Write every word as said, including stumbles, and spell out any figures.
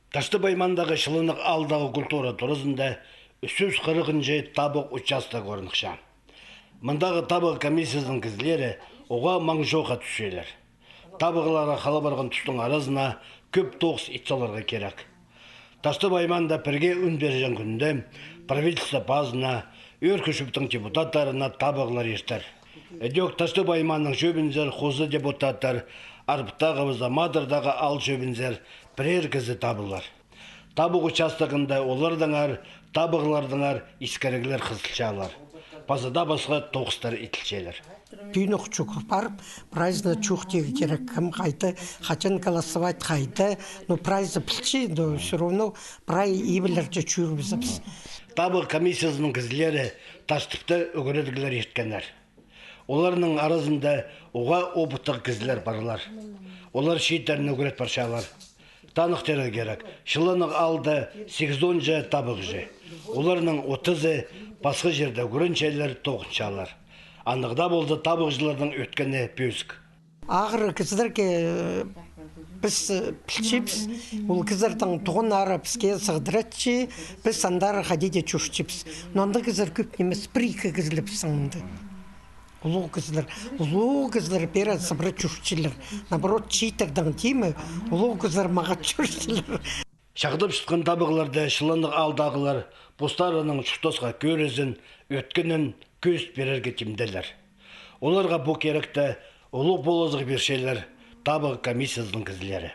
Таштып аймаандағы Чыланнығ аалдағы культура туразында ӱс чӱс хырығынҷы табығ участогы орныхча. Мындағы табығ комиссиязының кізілері уғаа маң чоохха тӱсчелер. Табығларға хала парған тустың аразына кӧп тоғыс ит саларға кирек. Таштып аймаанда пірге ӱн пирҷең кӱнде правительство пазына, Ӧӧркі чӧптің депутаттарына табығлар иртер. Ідӧк Таштып аймааның чӧбінзер хоза депутаттар, Арбыттағы паза Мадардағы аал чӧбінзер пірер кізі табылар. Табығ участогында олардаңар, табығлардаңар искіріглер хызылчалар. Паза даа пасха тоғыстар итілчелер. Пӱӱн ох чох парып, прайзына чоохтирға кирек, кем хайда, хаҷан голосовать, хайда, но прайзы пілче, но всё равно прай ибілерҷе чӧрібізебіс. Табығ комиссиязының кізілері Таштыпта ӱгредіглер ирткеннер. Оларның аразында уғаа опыттығ кізілер парлар. Олар чииттерін ӱгрет парчалар. Таныхтирға кирек, Чыланнығ аалда сигізонҷа табығҷы. Оларның отызы пасха чирде ӱгренчелер, тоғынчалар. Аннаңар даа полза табығҷыларның ӧткені пӧзік. Ағырығ кізілерге, э, піс, э, пілчебіс, ол кізілернің туғаннары піске сығдыратча, піс андар хайди даа чӧрчебіс. Но андағ кізілер кӧп нимес, пір-ікі кізілер пістің мында. Улуғ кізілер, улуғ кізілер пеер сыбыра чӧрчелер. Наоборот, чииттернің тимі, улуғ кізілер мағат чӧрчелер. Чағдапчатхан табығларда Чыланнығ аалдағылар постарының чуртасха кӧрізін, ӧткенін кӧзіт пирерге тимделер. Оларға пу киректе улуғ полызығ пирчелер табығ комиссиязының кізілері.